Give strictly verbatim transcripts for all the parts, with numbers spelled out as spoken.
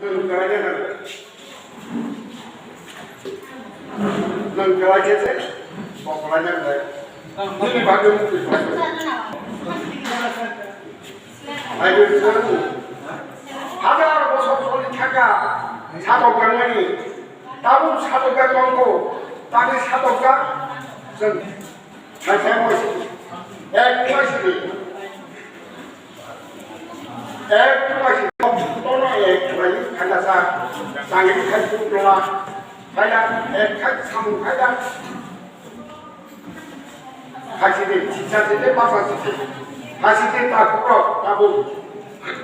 Nwng kwlai khe se, bo kwlai nang bai. Nini bagwi mukti kwlai. Hai bo kwlai. Hajar bosor soli thaka, satok tangmani. Tabuk satok tang tongkho, tani satok tang. Chwng. Hai sai mo si. Ek mo si. Ek mo si. Tono ek mo si. Khata sa. Tangni khai tu tola. Khaya ek khai samung khaya. Khachidi, chicha chidi, basa chidi. Khachidi takhuk rok tabuk.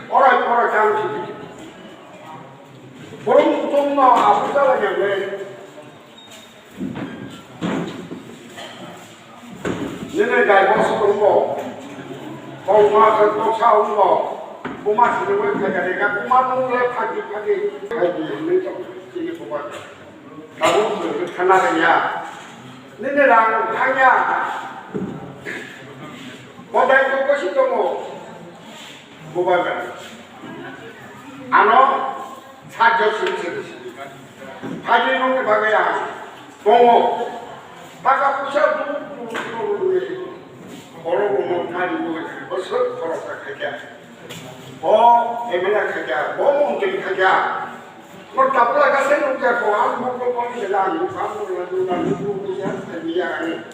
Orai orai chang chidi. Borok tongno abu jala nyangwe. Nini gai boss tongbo. Kok ma khe toksa wngbo. Buma sinungwi phaikha de kha, buma nung le phagi phagi. Phagi hinwi tong chini buma. Tabuk chwng khe khana rwya. Nini rang thangya. Bodai kok kosi tongo. Bubagra. Ano sajjo simi simi simi. Phagi nungni bagwi ang tongo. Taka puisa duk duk duk duk duk. Borok rokno phagi nungni bagwi bwswk khoroksa khaikha. Bo M L A khaikha, bo montri khaikha. Mo tabla gase nungkha ko ang mokol kol khe ang nungkha mo la nungkha nungkha nungkha nungkha nungkha.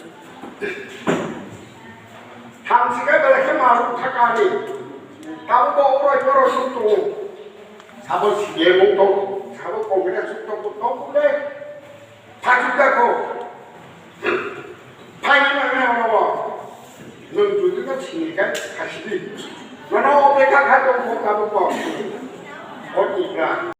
Thamsika belai khe marwk thaka ani. Tabuk bo oroi boroi suk tongo. Sabo C P M wng tongo, sabo Congress wng tongo, tongo le. Thachuk da kho. Phaini nang nang oro. Nwng jodi no sini khe khasi di. Nono opekha kha tong kho tabuk bo. O Tipra.